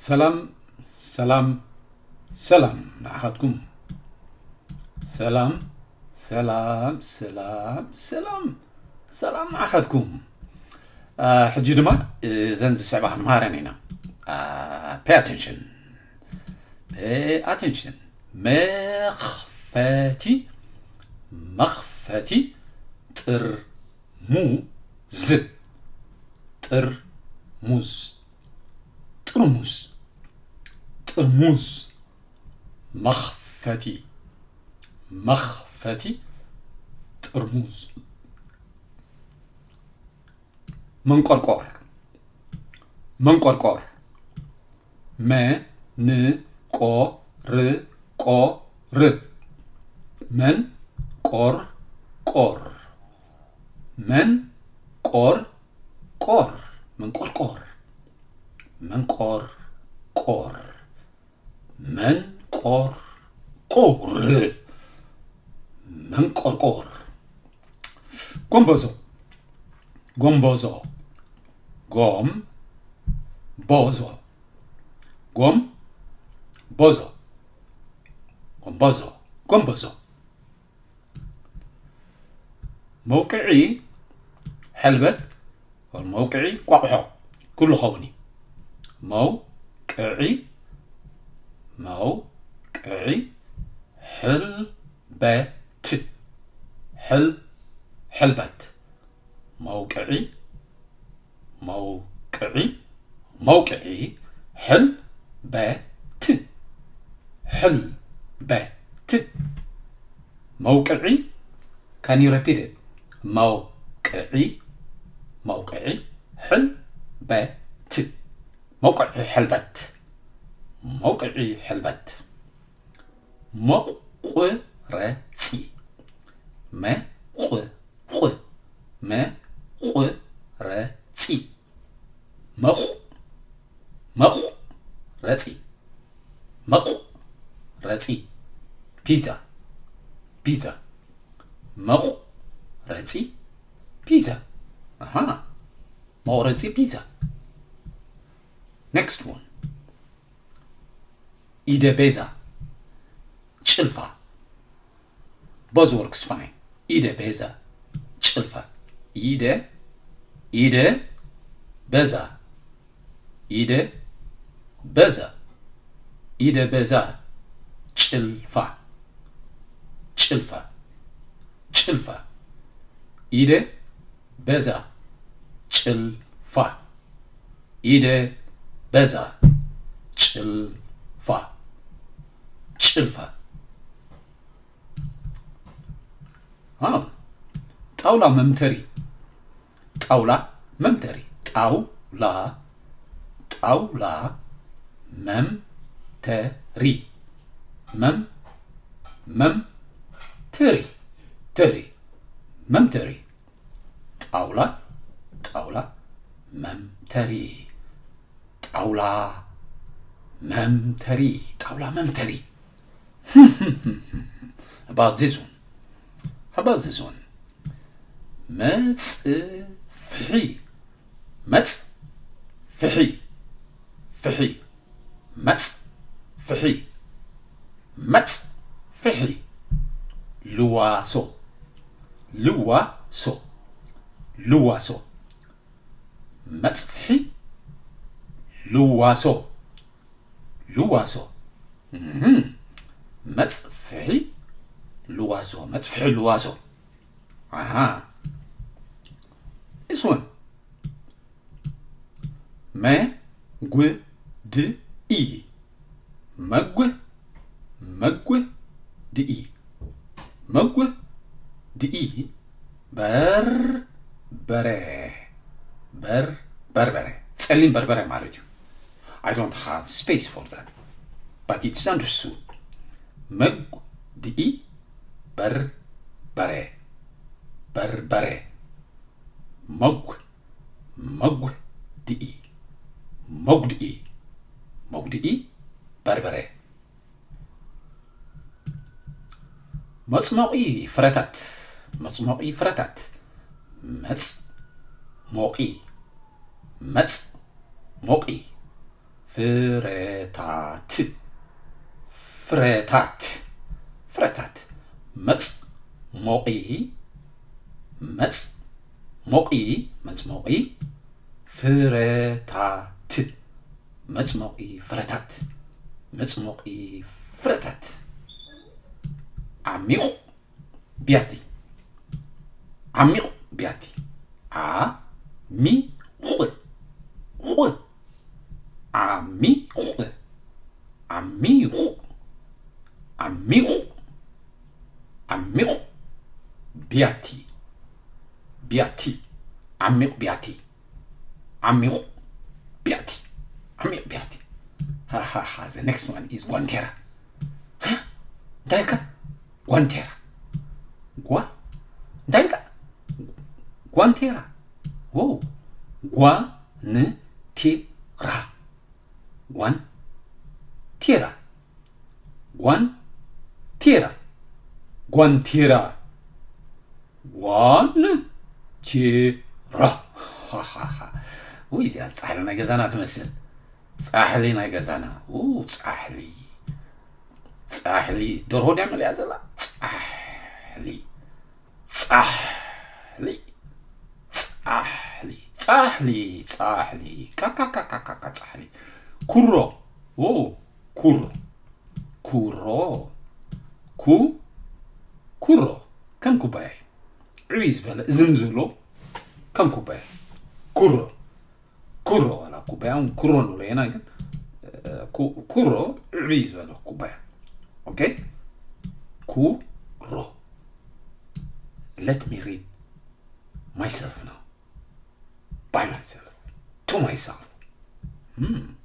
ሰላም ሰላም ሰላም ንዓኻትኩም። ሰላም ሰላም ሰላም ሰላም ሰላም ንዓኻትኩም። ሕጂ ድማ እዘን ዝስዕባ ክንምሃረን ኢና። Pay attention, pay attention። መኽፈቲ መኽፈቲ ጥርሙዝ ጥርሙዝ ጥርሙዝ ጥርሙዝ መኽፈቲ መኽፈቲ ጥርሙዝ። መንቆርቆር መንቆርቆር መ ን ቆ ር ቆ ር መን ቆር ቆር መን ቆር ቆር መንቆርቆር መንቆር ቆር መንቆር ቆር መንቆርቆር ጎንበዞ ጎንበዞ ጎም ቦዞ ጎም ቦዞ ጎንበዞ ጎንበዞ መውቅዒ ሕልበት መውቅዒ ቋቑሖ ኩሉ ኸውን እዩ። መውቅዒ መውቅዒ ሕልበት ሕል ሕልበት መውቅዒ መውቅዒ መውቅዒ ሕልበት ሕልበት መውቅዒ Can you repeat it? መውቅዒ መውቅዒ ሕልበት መውቅዒ ሕልበት መውቅዒ ሕልበት መቑረፂ መቑ ቑ መቑረፂ መቑ መቑረፂ መቑረፂ ፒዛ ፒዛ መቑረፂ ፒዛ ኣሃ መቑረፂ ፒዛ Next one ኢደ ቤዛ ጭልፋ Both works fine ኢደ ቤዛ ጭልፋ ኢደ ኢደ በዛ ኢደ በዛ ኢደ በዛ ጭልፋ ጭልፋ ጭልፋ ኢደ በዛ ጭልፋ ኢደ በዛ ጭልፋ ጭልፋ ጣውላ መምተሪ ጣውላ መምተሪ ጣውላ ጣውላ መምተሪ መም መምተሪ ተሪ መምተሪ ጣውላ ጣውላ መምተሪ ጣውላ መምተሪ ጣውላ መምተሪ About this one. How about this one? መጽፍሒ መጽፍሒ ፍሒ መጽፍሒ መጽፍሒ ልዋሶ ልዋሶ ልዋሶ መጽፍሒ ልዋሶ ልዋሶ መጽፍሒ ልዋሶ መጽፍሒ ልዋሶ ኣሃ This one መጉድኢ መጉ መጉድኢ መጉድኢ በርበረ በር በርበረ ጸሊም በርበረ ማለት እዩ I don't have space for that but it's understood መጉድኢ በርበረ በርበረ መጉ መጉድኢ መጉድኢ መጉድኢ በርበረ መጽሞቒ ፍረታት መጽሞቒ ፍረታት መጽሞቒ መጽሞቒ ፍረታት። ፍረታት። ፍረታት። መጽሞቒ። መጽሞቒ። መጽሞቒ። ፍረታት። መጽሞቒ ፍረታት። መጽሞቒ ፍረታት። ዓሚቑ ቢያቲ። ዓሚቑ ቢያቲ። ዓሚቑ። ቑ። ዓሚቑ። ዓሚቑ። ዓሚቑ። ዓሚቑ። ቢያቲ። ቢያቲ። ዓሚቑ ቢያቲ። ዓሚቑ ቢያቲ። ዓሚቕ ቢያቲ። ሃሃሃ፣ the next one is ጓንቴራ። ሃ? እንታይ ኢልካ? ጓንቴራ። ጓ? እንታይ ኢልካ? ጓንቴራ። ዎ። ጓንቴራ። ጓንቴራ። ጓንቴራ። ጓንቴራ። ጓንቴራ። ውይ፣ እዚኣ ጻሕሊ ናይ ገዛና ትመስል። ጻሕሊ ናይ ገዛና። ኡ፣ ጻሕሊ። ጻሕሊ። ደርሆ ድያ መሊኣ ዘላ? ጻሕሊ። ጻሕሊ። ጻሕሊ። ጻሕሊ። ጻሕሊ። ቃቃቃቃቃ ጻሕሊ። ኩሮ። ዎ፣ ኩሮ። ኩሮ። ኩ-፣ ኩሮ። ከም ኩባያ እዩ። ዕብይ ዝበለ እዝኒ ዘሎ ከም ኩባያ። ኩሮ። ኩሮ፣ ዋላ ኩባያ እውን ኩሮ ንብሎ ኢና፣ ግን፣ እ፣ ኩ-፣ ኩሮ ዕብይ ዝበለ ኩባያ። ኦኬ? ኩሮ። Let me read myself now. By myself. To myself. Hmm.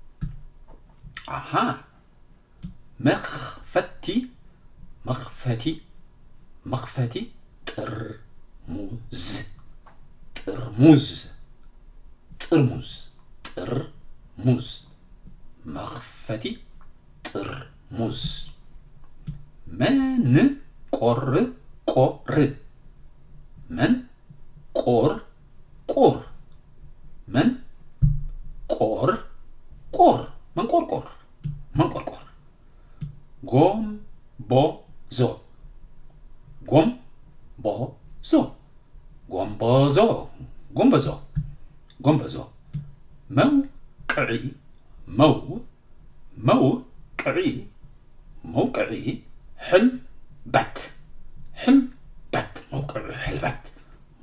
ኣሃ። መኽፈቲ፣ መኽፈቲ፣ መኽፈቲ ጥርሙዝ። ጥርሙዝ። ጥርሙዝ። ጥርሙዝ። መኽፈቲ ጥርሙዝ። መንቆርቆር። መንቆርቆር። መንቆርቆር። መንቆርቆር። መንቆርቆር። ጎምቦዞ። ጎምቦዞ። ጎምቦዞ። ጎምቦዞ። ጎምቦዞ። መውቅዒ። መው-፣ መውቅዒ። መውቅዒ። ሕልበት። ሕልበት። መውቅዒ ሕልበት።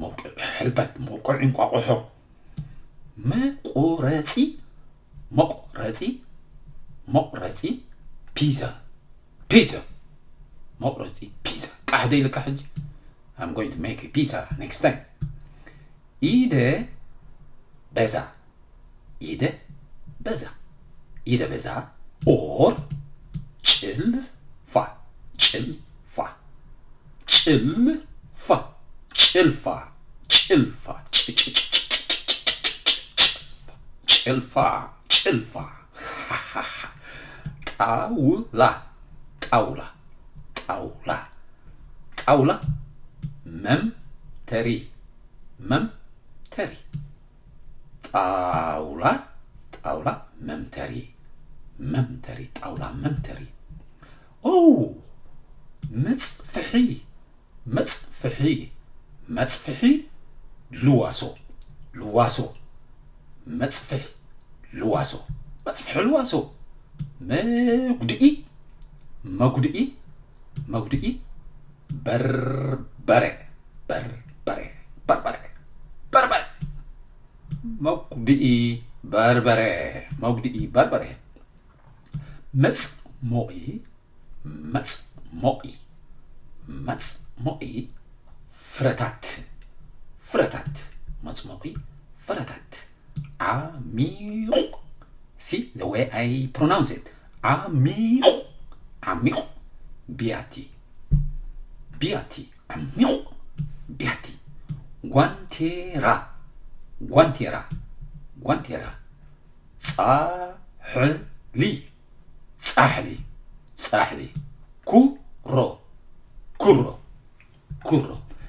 መውቅዒ ሕልበት። መውቅዒ እንቋቑሖ። መቑረጺ። መቑረጺ። መቑረጺ ፒዛ። ፒዛ። መቑረጺ ፒዛ። ቃሕ ደይልካ ሕጂ? I'm going to make a pizza next time. ኢደ በዛ። ኢደ በዛ። ኢደ በዛ። ኦር ጭልፋ። ጭልፋ። ጭልፋ። ጭልፋ። ጭልፋ። ጭ-፣ ጭ-፣ ጭ-፣ ጭ-፣ ጭ-፣ ጭ-፣ ጭልፋ። ጭልፋ። ጭልፋ። ጣውላ። ጣውላ። ጣውላ። ጣውላ። መምተሪ። መምተሪ። ጣውላ። ጣውላ። መምተሪ። መምተሪ። ጣውላ መምተሪ። ኦ፣ መጽፍሒ። መጽፍሒ። መጽፍሒ ልዋሶ። ልዋሶ። መጽፍሒ ልዋሶ። መጽፍሒ ልዋሶ። መጉድኢ። መጉድኢ። መጉድኢ በርበረ። በርበረ። በርበረ። በርበረ። መጉድኢ በርበረ። መጉድኢ በርበረ። መጽሞቒ። መጽሞቒ። መጽሞቒ ፍረታት። ፍረታት። መጽሞቒ ፍረታት። ዓሚቑ። See the way I pronounce it. ዓሚቑ። ዓሚቑ። ቢያቲ። ቢያቲ። ዓሚቑ። ቢያቲ። ጓንቴራ። ጓንቴራ። ጓንቴራ። ጻሕሊ። ጻሕሊ። ጻሕሊ። ኩሮ። ኩሮ። ኩሮ።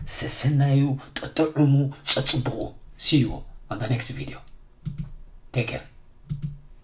ሰሰናዩ፣ ጠጥዑሙ፣ ጸጽብቑ። See you on the next video. Take care.